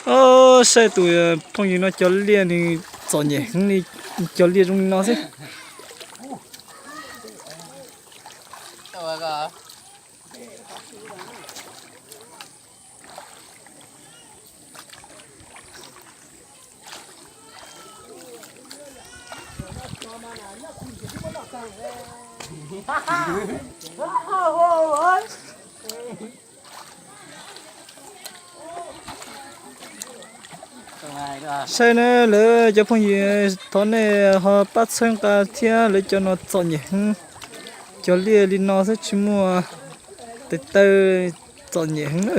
Os, saib tus phooj ywg no cog liaj nws txom nyem heev li, cog liaj zoo li no xwb. Saib na lawv cov phooj ywg, thov nej ho pab txhawb nqa thiab, lawv cov no txom nyem heev. Cog liaj li no xwb tsis muaj tes taw, txom nyem heev na.